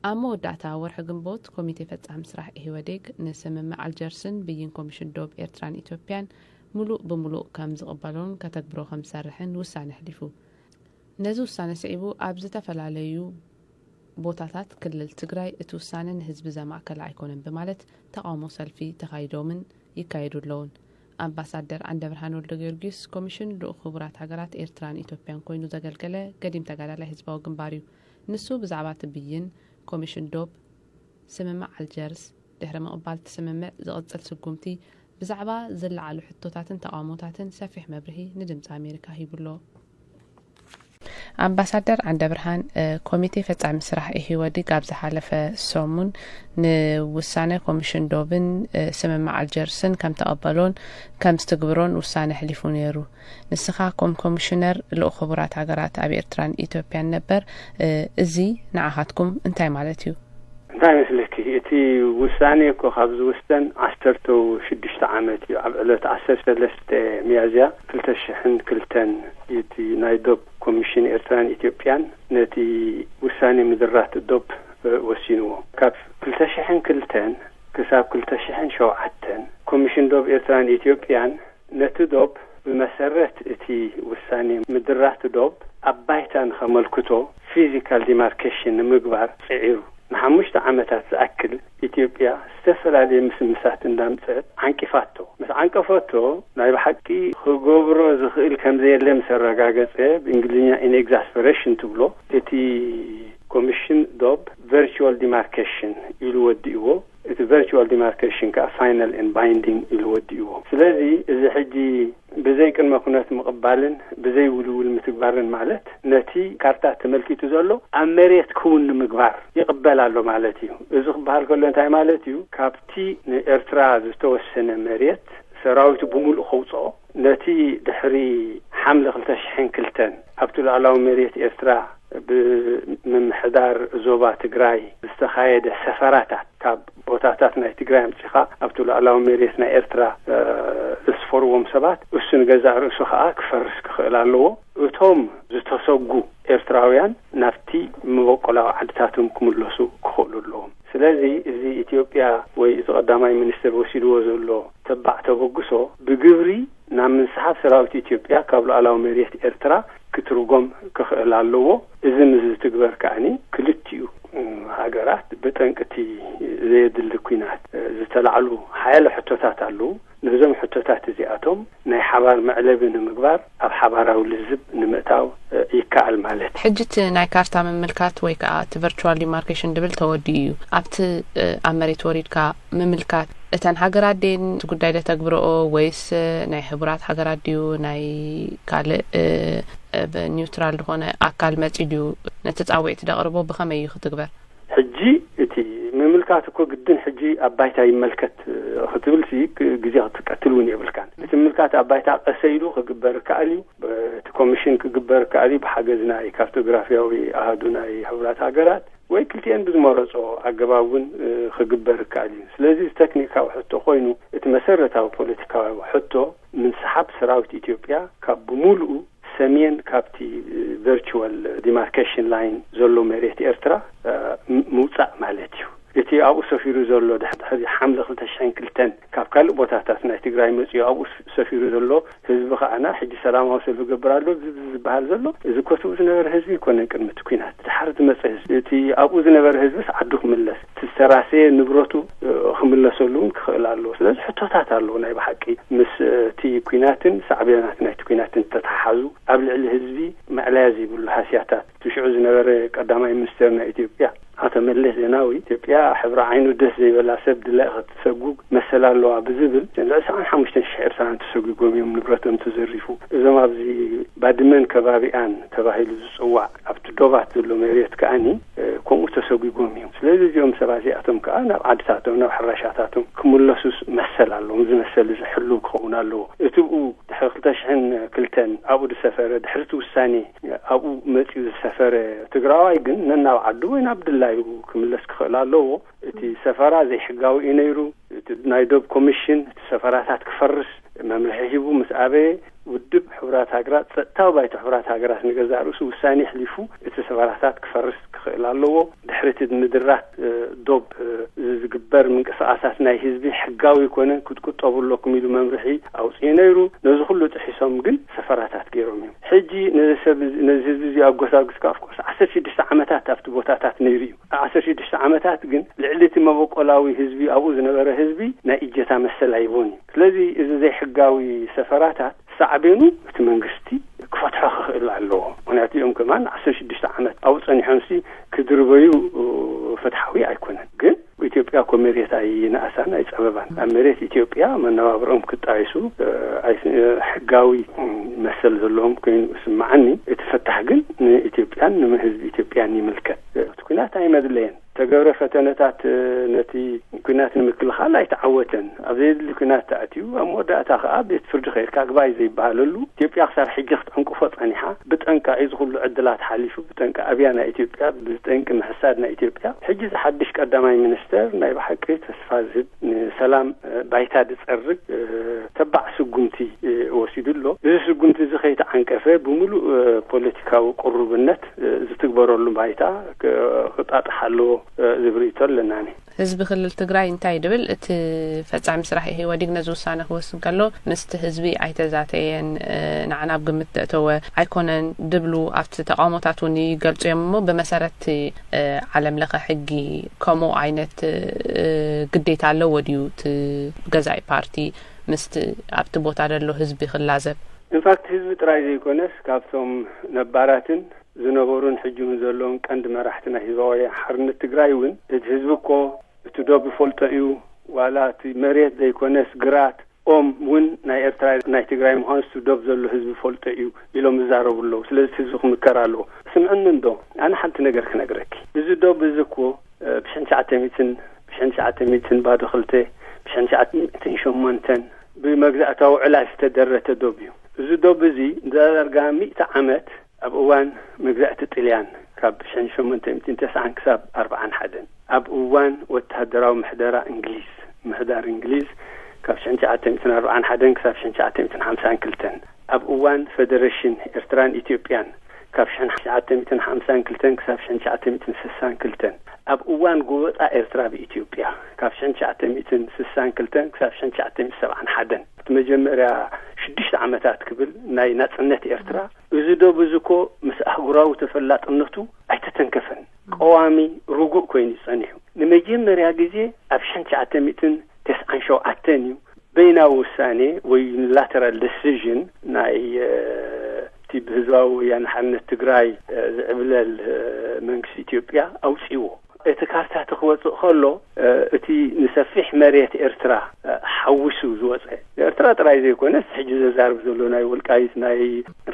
ኣብ መወዳእታ ወርሒ ግንቦት፣ ኮሚቴ ፈጻሚ ስራሕ ኢህወዴግ ንስምምዕ ኣልጀርስን ብይን ኮሚሽን ዶብ ኤርትራን ኢትዮጵያን ምሉእ ብምሉእ ከም ዝቕበሎን ከተግብሮ ከም ዝሰርሕን ውሳነ ኣሕሊፉ። ነዚ ውሳነ ስዒቡ፣ ኣብ ዝተፈላለዩ ቦታታት ክልል ትግራይ እቲ ውሳነ ንህዝቢ ዘማእከለ ኣይኮነን ብማለት ተቓውሞ ሰልፊ ተኻይዶምን ይካየዱ ኣለውን። ኣምባሳደር ዓንደብርሃን ወልደጊዮርጊስ፣ ኮሚሽን ልኡኽ ሕቡራት ሃገራት ኤርትራን ኢትዮጵያን ኮይኑ ዘገልገለ ገዲም ተጋዳላይ ህዝባዊ ግንባር እዩ። ንሱ ብዛዕባ እቲ ብይን ኮሚሽን ዶብ፣ ስምምዕ ኣልጀርስ፣ ድሕሪ ምቕባል እቲ ስምምዕ ዝቕጽል ስጉምቲ፣ ብዛዕባ ዝለዓሉ ሕቶታትን ተቓውሞታትን ሰፊሕ መብርሂ ንድምጺ ኣሜሪካ ሂቡ ኣሎ። ኣምባሳደር ዓንደብርሃን፣ እ፣ ኮሚቴ ፈጻሚ ስራሕ ኢህወዴግ ኣብ ዝሓለፈ ሰሙን ንውሳነ ኮሚሽን ዶብን፣ እ፣ ስምምዕ ኣልጀርስን ከም ተቐበሎን ከም ዝትግብሮን ውሳነ ኣሕሊፉ ነይሩ። ንስኻ ከም ኮሚሽነር ልኡኽ ሕቡራት ሃገራት ኣብ ኤርትራን ኢትዮጵያን ነበር፣ እ፣ እዚ ንዓኻትኩም እንታይ ማለት እዩ? እንታይ መስለኪ፣ እቲ ውሳኔ እኮ ካብ ዝውሰን ዓሰርተ ሽዱሽተ ዓመት እዩ። ኣብ ዕለት ዓሰርተ ሰለስተ ሚያዝያ ክልተ ሽሕን ክልተን እቲ ናይ ዶብ ኮሚሽን ኤርትራን ኢትዮጵያን ነቲ ውሳኔ ምድራት ዶብ፣ እ፣ ወሲንዎ። ካብ ክልተ ሽሕን ክልተን ክሳብ ክልተ ሽሕን ሸውዓተን ኮሚሽን ዶብ ኤርትራን ኢትዮጵያን ነቲ ዶብ ብመሰረት እቲ ውሳኔ ምድራት ዶብ ኣብ ባይታ ንኸመልክቶ ፊዚካል ዲማርኬሽን ንምግባር ጽዒሩ። ንሓሙሽተ ዓመታት ዝኣክል ኢትዮጵያ ዝተፈላለየ ምስምሳት እንዳምጸት ዓንቂፋቶ። ምስ ዓንቀፈቶ፣ ናይ ብሓቂ ክገብሮ ዝኽእል ከም ዘየለ ምስ ኣረጋገጸ፣ ብእንግሊዝኛ ኢን ኤግዛስፐሬሽን ትብሎ፣ እቲ ኮሚሽን ዶብ ቨርቹዋል ዲማርኬሽን ኢሉ ወዲእዎ። እቲ ቨርቹዋል ዲማርኬሽን ከኣ ፋይናል ኤንድ ባይንዲንግ ኢሉ ወዲእዎ። ስለዚ እዚ ሕጂ ብዘይ ቅድመ ኩነት ምቕባልን ብዘይ ውልውል ምትግባርን ማለት፣ ነቲ ካርታ ተመልኪቱ ዘሎ ኣብ መሬት ክውን ንምግባር ይቕበል ኣሎ ማለት እዩ። እዚ ክበሃል ከሎ እንታይ ማለት እዩ? ካብቲ ንኤርትራ ዝተወሰነ መሬት ሰራዊቱ ብምሉእ ከውጽኦ፣ ነቲ ድሕሪ ሓምለ ክልተ ሽሕን ክልተን ኣብቲ ሉዓላዊ መሬት ኤርትራ ብምምሕዳር ዞባ ትግራይ ዝተኻየደ ሰፈራታት፣ ካብ ቦታታት ናይ ትግራይ ኣምጺኻ ኣብቲ ሉዓላዊ መሬት ናይ ኤርትራ፣ እ፣ ዘስፈርዎም ሰባት፣ እሱ ንገዛእ ርእሱ ኸኣ ክፈርስ ክኽእል ኣለዎ። እቶም ዝተሰጉ ኤርትራውያን ናብቲ መበቆላዊ ዓድታቶም ክምለሱ ክኽእሉ ኣለዎም። ስለዚ እዚ ኢትዮጵያ ወይ እዚ ቀዳማይ ሚኒስትር ወሲድዎ ዘሎ ተባዕ ተበግሶ ብግብሪ ናብ ምንስሓብ ሰራዊት ኢትዮጵያ ካብ ሉዓላዊ መሬት ኤርትራ ክትርጎም ክኽእል ኣለዎ። እዚ ምስ ዝትግበር ከኣኒ ክልቲኡ ሃገራት ብጠንቂ እቲ ዘየድሊ ኲናት ዝተላዕሉ ሓያለ ሕቶታት ኣለዉ። ነዞም ሕቶታት እዚኣቶም ናይ ሓባር መዕለቢ ንምግባር ኣብ ሓባራዊ ልዝብ ንምእታው ይከኣል ማለት እዩ። ሕጂ እቲ ናይ ካርታ ምምልካት ወይ ከዓ እቲ ቨርቹዋል ዲማርኬሽን ድብል ተወዲኡ እዩ። ኣብቲ፣ እ፣ ኣብ መሬት ወሪድካ ምምልካት እተን ሃገራት ድየን እቲ ጉዳይ ደተግብረኦ ወይስ፣ እ፣ ናይ ሕቡራት ሃገራት ድዩ ናይ ካልእ፣ እ፣ እ፣ ብ-፣ ኒውትራል ዝኾነ ኣካል መጺኡ ድዩ ነቲ ጻውዒት ደቕርቦ? ብኸመይ እዩ ክትግበር? ሕጂ እቲ ምምልካት እኮ ግድን ሕጂ ኣብ ባይታ ይመልከት፣ እ፣ ክትብልሲ ክ-፣ ግዜ ክትቀትል እውን የብልካን። እቲ ምምልካት ኣብ ባይታ ቀሰ ኢሉ ክግበር ይከኣል እዩ። ብ-፣ እቲ ኮሚሽን ክግበር ይከኣል እዩ ብሓገዝ ናይ ካርቶግራፊያዊ ኣሃዱ ናይ ሕቡራት ሃገራት ወይ ክልቲኤን ብዝመረጾ ኣገባብ እውን፣ እ፣ ክግበር ይከኣል እዩ። ስለዚ እዚ ተክኒካዊ ሕቶ ኮይኑ እቲ መሰረታዊ ፖለቲካዊ ሕቶ ምንስሓብ ሰራዊት ኢትዮጵያ ካብ ብምሉኡ ሰሜን ካብቲ ቨርቹዋል ዲማርኬሽን ላይን ዘሎ መሬት ኤርትራ፣ እ፣ ም-፣ ምውጻእ ማለት እዩ። እቲ ኣብኡ ሰፊሩ ዘሎ ድሕ-፣ ድሕሪ ሓምለ ክልተ ሽሕን ክልተን ካብ ካልእ ቦታታት ናይ ትግራይ መጺኡ ኣብኡ ስ-፣ ሰፊሩ ዘሎ ህዝቢ ከኣና ሕጂ ሰላማዊ ሰልፊ ገብር ኣሎ ዝ-፣ ዝ-፣ ዝበሃል ዘሎ፣ እዚ ኮትኡ ዝነበረ ህዝቢ ይኮነን ቅድሚ እቲ ኲናት። ድሓር ዝመጸ ህዝቢ፣ እቲ ኣብኡ ዝነበረ ህዝብስ ዓዱ ክምለስ፣ እቲ ዝተራሰየ ንብረቱ፣ እ፣ ክምለሰሉ እውን ክኽእል ኣለዎ። ስለዚ ሕቶታት ኣለዎ ናይ ብሓቂ ምስ፣ እ፣ እቲ ኲናትን ሳዕቤናት ናይቲ ኲናትን ተተሓሓዙ ኣብ ልዕሊ ህዝቢ መዕለያ ዘይብሉ ሃስያታት። እቲ ሽዑ ዝነበረ ቀዳማይ ሚኒስትር ናይ ኢትዮጵያ ኣቶ መለስ ዜናዊ፣ ኢትዮጵያ ሕብሪ ዓይኑ ደስ ዘይበላ ሰብ ድላያ ክትሰጉግ መሰል ኣለዋ ብዝብል ልዕሊ ዕስራን ሓሙሽተን ሽሕ ኤርትራውያን ተሰጒጎም እዮም፣ ንብረቶም ተዘሪፉ። እዞም ኣብዚ ባድመን ከባቢኣን ተባሂሉ ዝጽዋዕ ኣብቲ ዶባት ዘሎ መሬት ከኣኒ፣ እ፣ ከምኡ ተሰጒጎም እዮም። ስለዚ እዚኦም ሰባት እዚኣቶም ከኣ ናብ ዓድታቶም፣ ናብ ሕራሻታቶም ክምለሱስ መሰል ኣለዎም። እዚ መሰል እዚ ሕሉው ክኸውን ኣለዎ። እቲ ብኡ ድሕሪ ክልተ ሽሕን ክልተን ኣብኡ ዝሰፈረ፣ ድሕሪ እቲ ውሳኔ ኣብኡ መጺኡ ዝሰፈረ ትግራዋይ ግን ነናብ ዓዱ ወይ ናብ ድላዩ ክምለስ ክኽእል ኣለዎ። እቲ ሰፈራ ዘይሕጋዊ እዩ ነይሩ። እቲ ናይ ዶብ ኮሚሽን እቲ ሰፈራታት ክፈርስ መምርሒ ሂቡ ምስ ኣበየ፣ ውድብ ሕቡራት ሃገራት፣ ጸጥታዊ ባይቶ ሕቡራት ሃገራት ንገዛእ ርእሱ ውሳኔ ኣሕሊፉ፣ እቲ ሰፈራታት ክፈርስ ክኽእል ኣለዎ። ድሕሪ እቲ ምድራት፣ እ፣ ዶብ፣ እ፣ ዝግበር ምንቅስቓሳት ናይ ህዝቢ ሕጋዊ ኣይኮነን፣ ክትቁጠቡ ኣለኩም ኢሉ መምርሒ ኣውጺኡ ነይሩ። ነዚ ኩሉ ጥሒሶም ግን ሰፈራታት ገይሮም እዮም። ሕጂ ነዚ ሰብ እዚ፣ ነዚ ህዝቢ እዚ ኣጎሳጒስካ፣ ኦፍኮርስ፣ ዓሰርተ ሽዱሽተ ዓመታት ኣብቲ ቦታታት ነይሩ እዩ። ዓሰርተ ሽዱሽተ ዓመታት ግን ልዕሊ እቲ መበቆላዊ ህዝቢ፣ ኣብኡ ዝነበረ ህዝቢ ናይ እጀታ መሰል ኣይቦን እዩ። ስለዚ እዚ ዘይሕጋዊ ሰፈራታት ሳዕቤኑ እቲ መንግስቲ ክፈትሖ ክኽእል ኣለዎ። ምኽንያቱ እዮም ከማን ዓሰርተ ሽዱሽተ ዓመት ኣብኡ ጸኒሖምሲ ክድርበዩ ፍትሓዊ ኣይኮነን። ግን ኢትዮጵያ እኮ መሬት ኣይነኣሳን ኣይጸበባን። ኣብ መሬት ኢትዮጵያ መነባብሮኦም ክጣይሱ፣ እ፣ ኣይ-፣ እ፣ ሕጋዊ መሰል ዘለዎም ኮይኑ ይስምዓኒ። እቲ ፈታሕ ግን ንኢትዮጵያን ንህዝቢ ኢትዮጵያን ይምልከት። እቲ ኩናት ኣይመድለየን። ተገብረ ፈተነታት፣ እ፣ ነቲ ኩናት ንምክልኻል ኣይተዓወተን። ኣብ ዘየድሊ ኩናት ተኣትዩ፣ ኣብ መወዳእታ ከኣ ቤት ፍርዲ ከይድካ ኣግባይ ዘይበሃለሉ፣ ኢትዮጵያ ክሳብ ሕጂ ክትዕንቅፎ ጸኒሓ። ብጠንቃ እዩ እዚ ኩሉ ዕድላት ሓሊፉ፣ ብጠንቂ ኣብያ ናይ ኢትዮጵያ፣ ብጠንቂ ምሕሳድ ናይ ኢትዮጵያ። ሕጂ እዚ ሓድሽ ቀዳማይ ሚኒስተር ናይ ብሓቂ ተስፋ ዝህብ፣ ንሰላም፣ እ፣ ባይታ ዝጸርግ፣ እ፣ ተባዕ ስጉምቲ፣ እ፣ ወሲዱ ኣሎ። እዚ ስጉምቲ እዚ ከይተዓንቀፈ፣ ብምሉእ፣ እ፣ ፖለቲካዊ ቅሩብነት፣ እ፣ ዝትግበረሉ ባይታ ክ-፣ ክጣጥሕ ኣለዎ፣ እ፣ ዝብል ርእይቶ ኣለና። ህዝቢ ክልል ትግራይ እንታይ ድብል? እቲ ፈጻሚ ስራሕ ኢህወዴግ ነዚ ውሳነ ክወስን ከሎ ምስቲ ህዝቢ ኣይተዛተየን፣ እ፣ ንዓና ኣብ ግምት ዘእተወ ኣይኮነን ድብሉ ኣብቲ ተቃውሞታት እውን ይገልጹ እዮም። እሞ ብመሰረት እቲ፣ እ፣ ዓለም ለኸ ሕጊ ከምኡ ዓይነት፣ እ፣ ግዴታ ኣለዎ ድዩ እቲ ገዛኢ ፓርቲ ምስቲ ኣብቲ ቦታ ዘሎ ህዝቢ ክላዘብ? ኢንፋክት ህዝቢ ጥራይ ዘይኮነስ ካብቶም ነባራትን ዝነበሩን ሕጂ እውን ዘለውን ቀንዲ መራሕቲ ናይ ህዝባዊ ወያነ ሓርነት ትግራይ እውን እቲ ህዝቢ እኮ እቲ ዶብ ይፈልጦ እዩ፣ ዋላ እቲ መሬት ዘይኮነስ ግራት ኦም እውን ናይ ኤርትራ ናይ ትግራይ ምዃኑ እቲ ዶብ ዘሎ ህዝቢ ይፈልጦ እዩ ኢሎም ይዛረቡ ኣለዉ። ስለዚ እቲ ህዝቢ ክምከር ኣለዎ። ስምዕኒ እንዶ፣ ኣነ ሓንቲ ነገር ክነግረኪ። እዚ ዶብ እዚ እኮ፣ እ፣ ብሽሕን ትሽዓተ ሚእትን፣ ብሽሕን ትሽዓተ ሚእትን ባዶ ክልተ፣ ብሽሕን ትሽዓተ ሚእትን ሸሞንተን ብመግዛእታዊ ዕላል ዝተደረተ ዶብ እዩ። እዚ ዶብ እዚ ንዳርጋ ሚእቲ ዓመት ኣብ እዋን መግዛእቲ ጥልያን ካብ ሽሕን ሸሞንተ ሚእትን ተስዓን ክሳብ ኣርብዓን ሓደን፣ ኣብ እዋን ወተሃደራዊ ምሕደራ እንግሊዝ፣ ምሕዳር እንግሊዝ ካብ ሽሕን ትሽዓተ ሚእትን ኣርብዓን ሓደን ክሳብ ሽሕን ትሽዓተ ሚእትን ሓምሳን ክልተን፣ ኣብ እዋን ፈደረሽን ኤርትራን ኢትዮጵያን ካብ ሽሕን ትሽዓተ ሚእትን ሓምሳን ክልተን ክሳብ ሽሕን ትሽዓተ ሚእትን ስሳን ክልተን፣ ኣብ እዋን ጎበጣ ኤርትራ ብኢትዮጵያ ካብ ሽሕን ትሽዓተ ሚእትን ስሳን ክልተን ክሳብ ሽሕን ትሽዓተ ሚእትን ሰብዓን ሓደን፣ እቲ መጀመርያ ሽዱሽተ ዓመታት ክብል ናይ ናጽነት ኤርትራ፣ እዚ ዶብ እዚ እኮ ምስ ኣህጉራዊ ተፈላጥነቱ ኣይተተንከፈን። ቀዋሚ ርጉእ ኮይኑ እዩ ጸኒሑ። ንመጀመርያ ግዜ ኣብ ሽሕን ትሽዓተ ሚእትን ተስዓን ሸውዓተን እዩ በይናዊ ውሳኔ ወይ ዩኒላተራል ደሲዥን ናይ፣ እ፣ እቲ ብህዝባዊ ወያነ ሓርነት ትግራይ፣ እ፣ ዝዕብለል፣ እ፣ መንግስቲ ኢትዮጵያ ኣውጺዎ። እቲ ካርታ እቲ ክወጽእ ከሎ፣ እ፣ እቲ ንሰፊሕ መሬት ኤርትራ፣ እ፣ ሓዊሱ ዝወጸ፣ ኤርትራ ጥራይ ዘይኮነስ ሕጂ ዘዛርብ ዘሎ ናይ ወልቃይት፣ ናይ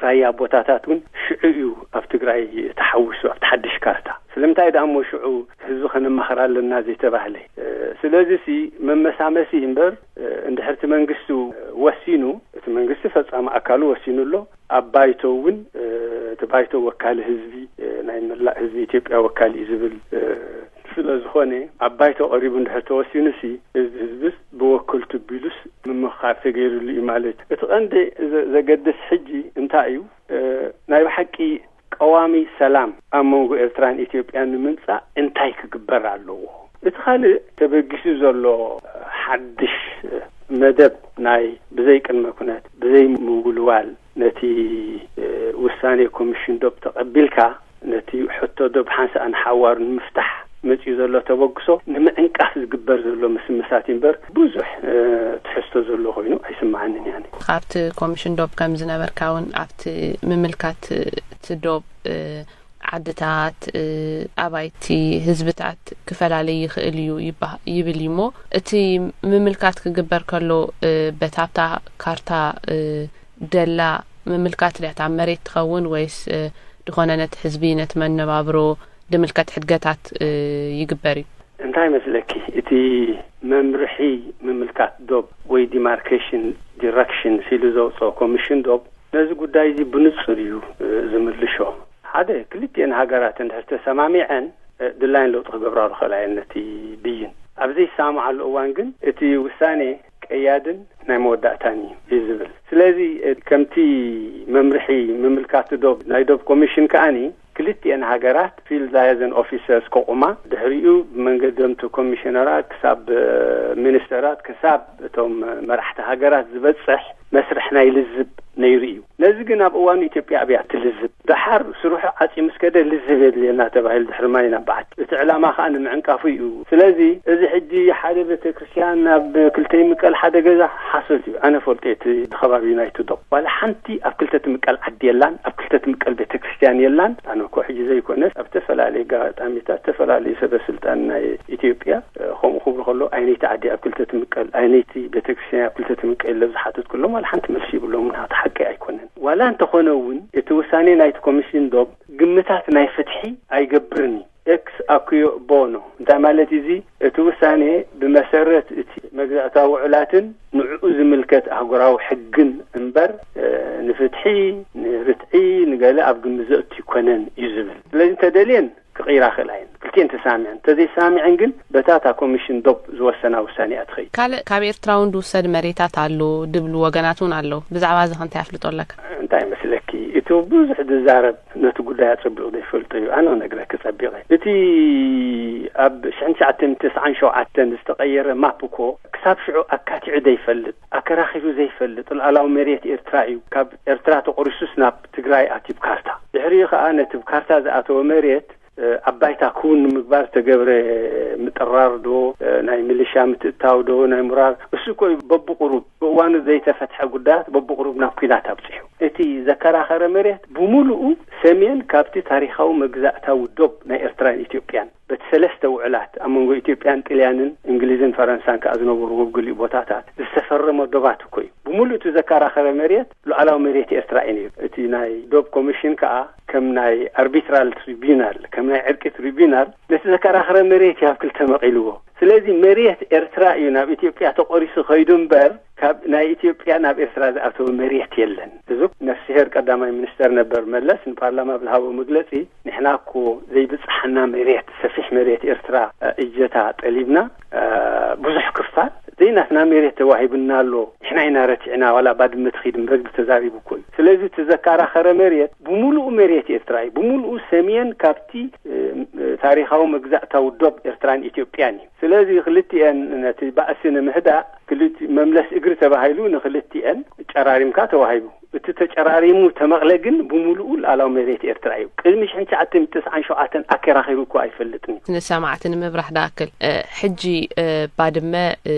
ራያ ቦታታት እውን ሽዑ እዩ ኣብ ትግራይ ተሓዊሱ፣ ኣብቲ ሓድሽ ካርታ። ስለምንታይ ደኣ እሞ ሽዑ ህዝቢ ከነማኽር ኣለና ዘይተባህለ? እ፣ ስለዚ ሲ መመሳመሲ እምበር፣ እ፣ እንድሕር እቲ መንግስቲ ወሲኑ፣ እቲ መንግስቲ ፈጻሚ ኣካሉ ወሲኑ ኣሎ። ኣብ ባይቶ እውን፣ እ፣ እቲ ባይቶ ወካሊ ህዝቢ፣ እ፣ ናይ መላእ ህዝቢ ኢትዮጵያ ወካሊ እዩ ዝብል፣ እ፣ ስለ ዝኾነ፣ ኣብ ባይቶ ቀሪቡ እንድሕር ተወሲኑ ሲ እዚ ህዝብስ ብወከልቱ ቢሉስ ምምኽኻር ተገይሩሉ እዩ ማለት እዩ። እቲ ቀንዲ ዘ-፣ ዘገድስ ሕጂ እንታይ እዩ? እ፣ ናይ ብሓቂ ቀዋሚ ሰላም ኣብ መንጎ ኤርትራን ኢትዮጵያን ንምምጻእ እንታይ ክግበር ኣለዎ? እቲ ካልእ ተበጊሱ ዘሎ ሓድሽ መደብ ናይ ብዘይ ቅድመ ኩነት፣ ብዘይ ምውልዋል ነቲ፣ እ፣ ውሳኔ ኮሚሽን ዶብ ተቐቢልካ፣ ነቲ ሕቶ ዶብ ሓንሳእ ንሓዋሩ ንምፍታሕ መጺኡ ዘሎ ተበግሶ ንምዕንቃፍ ዝግበር ዘሎ ምስምሳት እምበር ብዙሕ፣ እ፣ ትሕዝቶ ዘሎ ኮይኑ ኣይስምዓንን እየ። ካብቲ ኮሚሽን ዶብ ከም ዝነበርካ እውን ኣብቲ ምምልካት እቲ ዶብ፣ እ፣ ዓድታት፣ እ፣ ኣባይቲ ህዝብታት ክፈላለይ ይኽእል እዩ ይባ-፣ ይብል እዩ። እሞ እቲ ምምልካት ክግበር ከሎ፣ እ፣ በታብታ ካርታ፣ እ፣ ደላ ምምልካት ድያ እታ መሬት ትኸውን ወይስ፣ እ፣ ዝኾነ ነቲ ህዝቢ ነቲ መነባብሮ ድምልከት ሕድገታት፣ እ፣ ይግበር እዩ? እንታይ መስለኪ፣ እቲ መምርሒ ምምልካት ዶብ ወይ ዲማርኬሽን ዲረክሽን ሲሉ ዘውፅኦ ኮሚሽን ዶብ ነዚ ጉዳይ እዚ ብንጹር እዩ፣ እ፣ ዝምልሾ። ሓደ፣ ክልቲኤን ሃገራት እንድሕር ተሰማሚዐን፣ እ፣ ድላይን ለውጢ ክገብራሉ ክኽእላ እየን ነቲ ብይን። ኣብ ዘይሰማማዓሉ እዋን ግን እቲ ውሳኔ ቀያድን ናይ መወዳእታን እዩ እዩ ዝብል። ስለዚ ከምቲ መምርሒ ምምልካቱ ዶብ ናይ ዶብ ኮሚሽን ከኣኒ ክልቲኤን ሃገራት ፊልድ ላያዘን ኦፊሰርስ ከቑማ፣ ድሕሪኡ ብመንገዶም እቲ ኮሚሽነራት ክሳብ ሚኒስተራት ክሳብ እቶም መራሕቲ ሃገራት ዝበጽሕ መስርሕ ናይ ልዝብ ነይሩ እዩ። ነዚ ግን ኣብ እዋኑ ኢትዮጵያ ኣብያ ትልዝብ። ደሓር ስርሑ ዓጽዩ ምስ ከደ ልዝብ የድልየና ተባሂሉ ድሕሪ ማይ ናብ በዓቲ። እቲ ዕላማ ከኣ ንምዕንቃፉ እዩ። ስለዚ እዚ ሕጂ ሓደ ቤተ ክርስቲያን ናብ ክልተ ይምቀል ሓደ ገዛ ሓሶት እዩ። ኣነ ፈልጦ እቲ ከባቢ ናይቲ ዶብ ዋላ ሓንቲ ኣብ ክልተ ትምቀል ዓዲ የላን፣ ኣብ ክልተ ትምቀል ቤተ ክርስቲያን የላን። ኣነ እኮ ሕጂ ዘይኮነስ ኣብ ዝተፈላለየ ኣጋጣሚታት ዝተፈላለዩ ሰበ ስልጣን ናይ ኢትዮጵያ ከምኡ ክብሉ ከሎ ኣይነይቲ ዓዲ ኣብ ክልተ ትምቀል ኣይነይቲ ቤተ ክርስቲያን ኣብ ክልተ ትምቀል ኢለ ዝሓተትኩሎም ዋላ ሓንቲ መልሲ ይብሎም። ናቲ ሓቂ ኣይኮነን። ዋላ እንተኾነ እውን እቲ ውሳኔ ናይቲ ኮሚሽን ዶብ ግምታት ናይ ፍትሒ ኣይገብርን እዩ። ኤክስ ኣኩዮ ቦኖ እንታይ ማለት እዚ? እቲ ውሳኔ ብመሰረት እቲ መግዛእታዊ ውዕላትን ንዕኡ ዝምልከት ኣህጉራዊ ሕግን እምበር ንፍትሒ ንርትዒ ንገለ ኣብ ግምት ዘእቱ ይኮነን እዩ ዝብል። ስለዚ እንተደልየን ክቕይራ ክእላ እየን። ክልቲኤን ተሳሚዐን። እንተዘይሳሚዐን ግን በታ እታ ኮሚሽን ዶብ ዝወሰና ውሳኔ እያ ትኸይድ። ካልእ ካብ ኤርትራ እውን ዝውሰድ መሬታት ኣሎ ድብሉ ወገናት እውን ኣለዉ። ብዛዕባ እዚ ከ እንታይ ኣፍልጦ ኣለካ? እንታይ መስለኪ? እቲ ብዙሕ ዝዛረብ ነቲ ጉዳይ ኣጸቢቑ ዘይፈልጦ እዩ። ኣነ ክነግረኪ ጸቢቐ። እቲ ኣብ ሽሕን ትሽዓተ ሚእትን ተስዓን ሸውዓተን ዝተቐየረ ማፕ እኮ ክሳብ ሽዑ ኣካቲዑ ዘይፈልጥ፣ ኣከራኺሩ ዘይፈልጥ ሉዓላዊ መሬት ኤርትራ እዩ። ካብ ኤርትራ ተቖሪሱስ ናብ ትግራይ ኣትዩ ብካርታ። ድሕሪኡ ከኣ ነቲ ብካርታ ዝኣተወ መሬት ኣብ ባይታ ክውን ንምግባር ዝተገብረ ምጥራር ዶ፣ ናይ ሚሊሻ ምትእታው ዶ፣ ናይ ሙራር፣ እሱ እኮ እዩ በብቁሩብ ብእዋኑ ዘይተፈትሐ ጉዳያት በብቁሩብ ናብ ኲናት ኣብጺሑ። እቲ ዘከራኸረ መሬት ብምሉኡ ሰሜን ካብቲ ታሪኻዊ መግዛእታዊ ዶብ ናይ ኤርትራን ኢትዮጵያን በቲ ሰለስተ ውዕላት ኣብ መንጎ ኢትዮጵያን ጥልያንን እንግሊዝን ፈረንሳን ከኣ ዝነበሩ ገሊኡ ቦታታት ዝተፈረመ ዶባት እኮ እዩ። ብምሉእ እቲ ዘከራኸረ መሬት ሉዓላዊ መሬት ኤርትራ እዩ ነይሩ። እቲ ናይ ዶብ ኮሚሽን ከኣ ከም ናይ ኣርቢትራል ትሪቢዩናል፣ ከም ናይ ዕርቂ ትሪቢዩናል ነቲ ዘከራኸረ መሬት እዩ ኣብ ክልተ መቒልዎ። ስለዚ መሬት ኤርትራ እዩ ናብ ኢትዮጵያ ተቖሪሱ ከይዱ እምበር ካብ ናይ ኢትዮጵያ ናብ ኤርትራ ዝኣተወ መሬት የለን። እዚ ነፍስሄር ቀዳማይ ሚኒስተር ነበር መለስ ንፓርላማ ብዝሃቦ መግለጺ፣ ንሕና እኮ ዘይብጽሓና መሬት፣ ሰፊሕ መሬት ኤርትራ እጀታ ጠሊብና፣ ብዙሕ ክፋል ዘይናትና መሬት ተዋሂብና ኣሎ፣ ንሕና ኢና ረቲዕና፣ ዋላ ባድመ ትኺድ እምበር ኢሉ ተዛሪቡ እኮ እዩ። ስለዚ እቲ ዘከራኸረ መሬት ብምሉኡ መሬት ኤርትራ እዩ። ብምሉኡ ሰሜን ካብቲ ታሪኻዊ መግዛእታዊ ዶብ ኤርትራን ኢትዮጵያን እዩ። ስለዚ ክልቲኤን ነቲ ባእሲ ንምህዳእ ክልቲ መምለስ እግሪ ተባሂሉ ንክልቲኤን ጨራሪምካ ተዋሂቡ። እቲ ተጨራሪሙ ተመቕለ ግን ብምሉኡ ሉዓላዊ መሬት ኤርትራ እዩ። ቅድሚ ሽሕን ትሽዓተ ሚእትን ተስዓን ሸውዓተን ኣከራኺሩ እኮ ኣይፈልጥን እዩ። ንሰማዕቲ ንምብራህ ድኣክል፣ እ፣ ሕጂ፣ እ፣ ባድመ፣ እ፣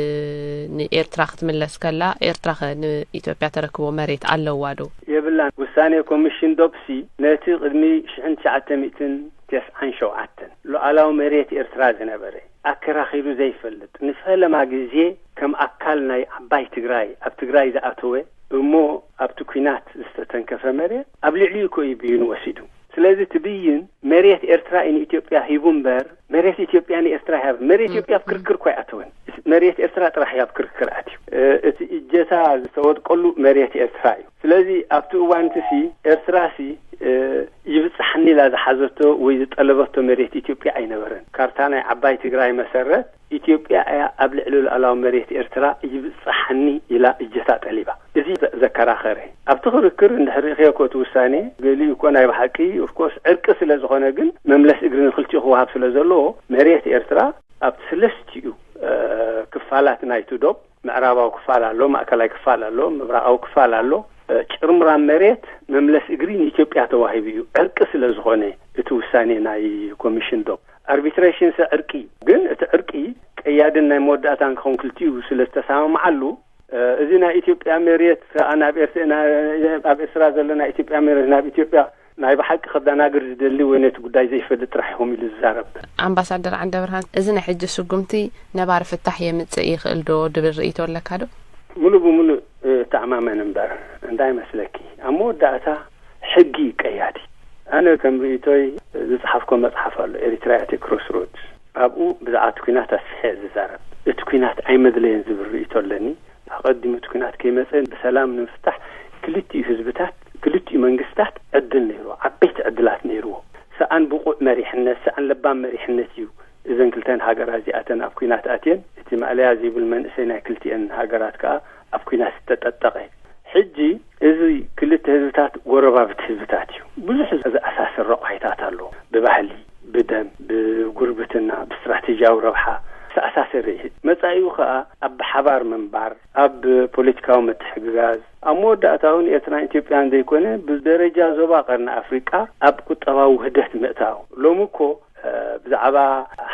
ንኤርትራ ክትምለስ ከላ፣ ኤርትራ ኸ ንኢትዮጵያ ተረክቦ መሬት ኣለዋ ዶ? የብላን። ውሳኔ ኮሚሽን ዶብሲ ነቲ ቅድሚ ሽሕን ትሽዓተ ሚእትን ተስዓን ሸውዓተን ሉዓላዊ መሬት ኤርትራ ዝነበረ ኣከራኺሩ ዘይፈልጥ፣ ንፈለማ ግዜ ከም ኣካል ናይ ዓባይ ትግራይ ኣብ ትግራይ ዝኣተወ እሞ ኣብቲ ኲናት ዝተተንከፈ መሬት ኣብ ልዕሊኡ እኮ እዩ ብይን ወሲዱ። ስለዚ እቲ ብይን መሬት ኤርትራ እዩ ንኢትዮጵያ ሂቡ እምበር መሬት ኢትዮጵያ ንኤርትራ ይሃብ። መሬት ኢትዮጵያ ኣብ ክርክር እኮ ኣይኣተወን። መሬት ኤርትራ ጥራሕ እዩ ኣብ ክርክር ኣትዩ። እ፣ እቲ እጀታ ዝተወድቀሉ መሬት ኤርትራ እዩ። ስለዚ ኣብቲ እዋን እቲ ሲ ኤርትራ ሲ፣ እ፣ ይብጽሓኒ ኢላ ዝሓዘቶ ወይ ዝጠለበቶ መሬት ኢትዮጵያ ኣይነበረን። ካርታ ናይ ዓባይ ትግራይ መሰረት ኢትዮጵያ እያ ኣብ ልዕሊ ሉዓላዊ መሬት ኤርትራ ይብጽሓኒ ኢላ እጀታ ጠሊባ። እዚ ዘ-፣ ዘከራኸረ። ኣብቲ ክርክር እንድሕር ርኢኽዮ እኮ እቲ ውሳኔ ገሊኡ እኮ ናይ ብሓቂ ኦፍኮርስ ዕርቂ ስለ ዝኾነ ግን መምለስ እግሪ ንክልቲኡ ክወሃብ ስለ ዘለዎ መሬት ኤርትራ ኣብ ሰለስቲኡ፣ እ፣ ክፋላት ናይቲ ዶብ ምዕራባዊ ክፋል ኣሎ፣ ማእከላይ ክፋል ኣሎ፣ ምብራቓዊ ክፋል ኣሎ። እ፣ ጭርምራም መሬት መምለስ እግሪ ንኢትዮጵያ ተዋሂቡ እዩ። ዕርቂ ስለ ዝኾነ እቲ ውሳኔ ናይ ኮሚሽን ዶብ። ኣርቢትሬሽን ሲ ዕርቂ እዩ። ግን እቲ ዕርቂ ቀያድን ናይ መወዳእታን ክኸውን ክልቲኡ ስለ ዝተሰማምዓሉ፣ እ፣ እዚ ናይ ኢትዮጵያ መሬት ከኣ ናብ ኤርት-፣ ና-፣ ኣብ ኤርትራ ዘሎ ናይ ኢትዮጵያ መሬት ናብ ኢትዮጵያ ናይ ብሓቂ ከደናግር ዝደሊ ወይ ነቲ ጉዳይ ዘይፈልጥ ጥራሕ ኢኹም ኢሉ ዝዛረብ። ኣምባሳደር ዓንደብርሃን፣ እዚ ናይ ሕጂ ስጉምቲ ነባሪ ፍታሕ የምጽእ ይኽእል ዶ ድብል ርእይቶ ኣለካ ዶ? ሙሉእ ብሙሉእ፣ እ፣ እተኣማመን እምበር፣ እንታይ መስለኪ፣ ኣብ መወዳእታ ሕጊ እዩ ቀያዲ። ኣነ ከም ርእይቶይ ዝጸሓፍኮ መጽሓፍ ኣሎ፣ ኤሪትሪያ ኣት ኤ ክሮስሮድስ። ኣብኡ ብዛዕባ እቲ ኲናት ኣስፊሐ እየ ዝዛረብ። እቲ ኲናት ኣይመድለየን ዝብል ርእይቶ ኣለኒ። ኣቐዲሙ እቲ ኲናት ከይመጸ ብሰላም ንምፍታሕ ክልቲኡ ህዝብታት፣ ክልቲኡ መንግስታት ዕድል ነይርዎ፣ ዓበይቲ ዕድላት ነይርዎ። ሰኣን ብቑዕ መሪሕነት፣ ሰኣን ለባም መሪሕነት እዩ እዘን ክልተን ሃገራት እዚኣተን ኣብ ኲናት ኣትየን። እቲ ማእለያ ዘይብል መንእሰይ ናይ ክልቲኤን ሃገራት ከኣ ኣብ ኲናት ዝተጠጠቐ። ሕጂ እዚ ክልተ ህዝብታት ጎረባብቲ ህዝብታት እዩ። ብዙሕ ዘኣሳስር ረቋሒታት ኣለዎ። ብባህሊ፣ ብደም፣ ብጉርብትና፣ ብስትራቴጂያዊ ረብሓ ዝተኣሳሰረ እዩ። መጻኢኡ ከኣ ኣብ ብሓባር ምንባር፣ ኣብ ፖለቲካዊ ምትሕግጋዝ፣ ኣብ መወዳእታ እውን ኤርትራን ኢትዮጵያን ዘይኮነ ብደረጃ ዞባ ቀርኒ ኣፍሪቃ ኣብ ቁጠባዊ ውህደት ምእታው። ሎሚ እኮ ብዛዕባ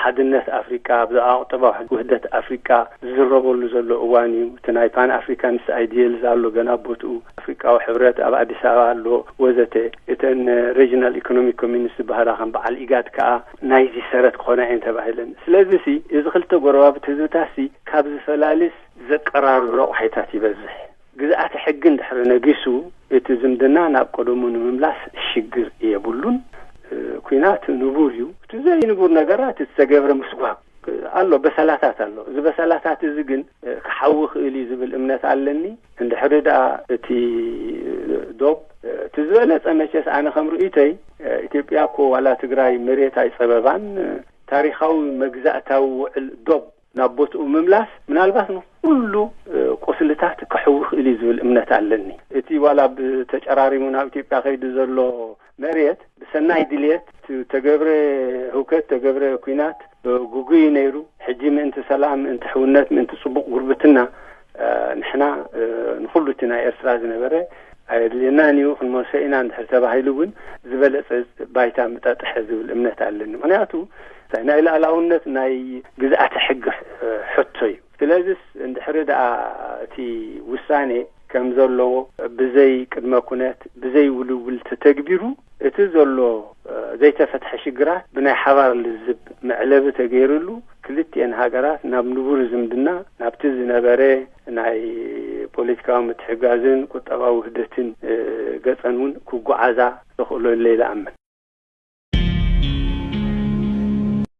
ሓድነት ኣፍሪቃ፣ ብዛዕባ ቁጠባዊ ውህደት ኣፍሪቃ ዝዝረበሉ ዘሎ እዋን እዩ። እቲ ናይ ፓን ኣፍሪካንስ ኣይዲየል ኣሎ ገና ቦትኡ፣ ኣፍሪቃዊ ሕብረት ኣብ ኣዲስ ኣበባ ኣሎ ወዘተ። እተን ሬጂናል ኢኮኖሚክ ኮሚኒስ ዝበሃላ ከም በዓል ኢጋድ ከዓ ናይዚ ሰረት ክኾና እየን ተባሂለን። ስለዚ ሲ እዚ ክልተ ጎረባብቲ ህዝብታት ሲ ካብ ዝፈላልስ ዘቀራርብ ረቑሒታት ይበዝሕ። ግዝኣተ ሕጊ እንድሕሪ ነጊሱ እቲ ዝምድና ናብ ቀደሙ ንምምላስ ሽግር የብሉን። ኩናት ንቡር እዩ። እቲ ዘይንቡር ነገራት ዝተገብረ ምስጓግ ኣሎ፣ በሰላታት ኣሎ። እዚ በሰላታት እዚ ግን ክሓዊ ክእል እዩ ዝብል እምነት ኣለኒ። እንድሕሪ ደኣ እቲ ዶብ እቲ ዝበለጸ መቸስ ኣነ ከም ርእይቶይ ኢትዮጵያ እኮ ዋላ ትግራይ መሬት ኣይጸበባን። ታሪኻዊ መግዛእታዊ ውዕል ዶብ ናብ ቦትኡ ምምላስ ምናልባት ንኩሉ ቁስልታት ክሕዊ ክእል እዩ ዝብል እምነት ኣለኒ። እቲ ዋላ ብተጨራሪሙ ናብ ኢትዮጵያ ከይዱ ዘሎ መሬት ብሰናይ ድልየት ተገብረ ህውከት፣ ተገብረ ኩናት ጉጉይ ነይሩ። ሕጂ ምእንቲ ሰላም፣ ምእንቲ ሕውነት፣ ምእንቲ ጽቡቕ ጉርብትና ንሕና ንኩሉ እቲ ናይ ኤርትራ ዝነበረ ኣየድልየናን እዩ፣ ክንመልሶ ኢና እንድሕር ተባሂሉ እውን ዝበለጸ ባይታ ምጠጥሐ ዝብል እምነት ኣለኒ። ምክንያቱ ናይ ልኣላውነት ናይ ግዝኣተ ሕጊ ሕቶ እዩ። ስለዚስ እንድሕሪ ደኣ እቲ ውሳኔ ከም ዘለዎ ብዘይ ቅድመ ኩነት ብዘይ ውልውል ተተግቢሩ እቲ ዘሎ ዘይተፈትሐ ሽግራት ብናይ ሓባር ልዝብ መዕለቢ ተገይርሉ ክልቲኤን ሃገራት ናብ ንቡር ዝምድና ናብቲ ዝነበረ ናይ ፖለቲካዊ ምትሕጋዝን ቁጠባዊ ውህደትን ገጸን እውን ክጓዓዛ ተኽእሎ ኢለ ይኣምን።